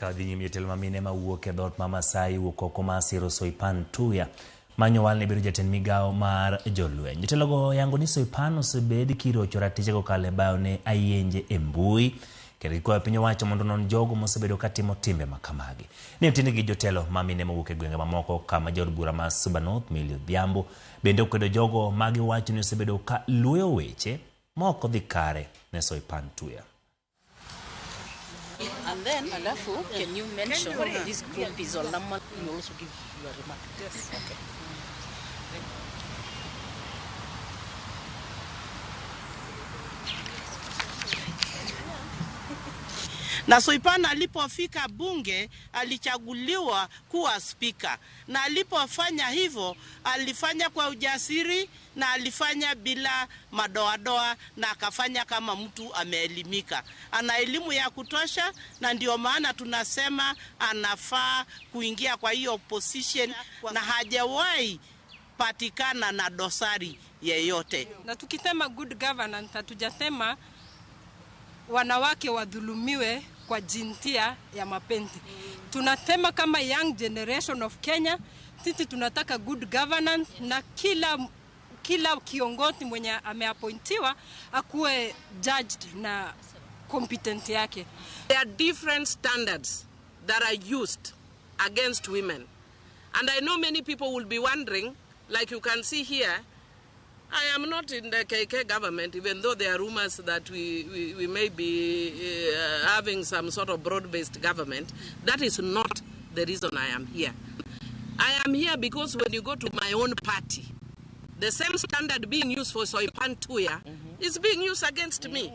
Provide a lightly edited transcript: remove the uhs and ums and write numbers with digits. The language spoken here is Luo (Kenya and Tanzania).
Ka wadhi nyime, jotelo ma mine mawuok e dhoot ma Masai wuok oko mar siro Soipan Tuya manyo wal ne bedo jatend migawo mar jolweny. Jotelogo oyango ni Soipan osebed kirocho ratiche kokalo e bayo ne ayenje e mbui kendo gikwayo piny owacho mondo onon jogo mosebedo katimo timbe ma kamagi. Ne otine gi jotelo ma mine mowuok e gwenge mamoko kama jaod bura ma Suba North Millie Odhiambo bende okwedo jogo ma giwacho ni osebedo ka luoyo weche ma ok odhi kare ne Soipan Tuya. And then, alafu, can you mention this group is Olama? You also give your remark. Yes. Okay. Na Soipan alipofika bunge alichaguliwa kuwa spika, na alipofanya hivyo alifanya kwa ujasiri na alifanya bila madoadoa, na akafanya kama mtu ameelimika, ana elimu ya kutosha, na ndio maana tunasema anafaa kuingia kwa hiyo position, na hajawahi patikana na dosari yeyote. Na tukisema good governance hatujasema wanawake wadhulumiwe kwa jinsia ya mapenzi. Tunasema kama young generation of Kenya, sisi tunataka good governance na kila kiongozi mwenye ameappointiwa akuwe judged na competent yake. There are different standards that are used against women. And I know many people will be wondering, like you can see here, I am not in the KK government, even though there are rumors that we may be having some sort of broad-based government. That is not the reason I am here. I am here because when you go to my own party, the same standard being used for Soipan Tuya is being used against me.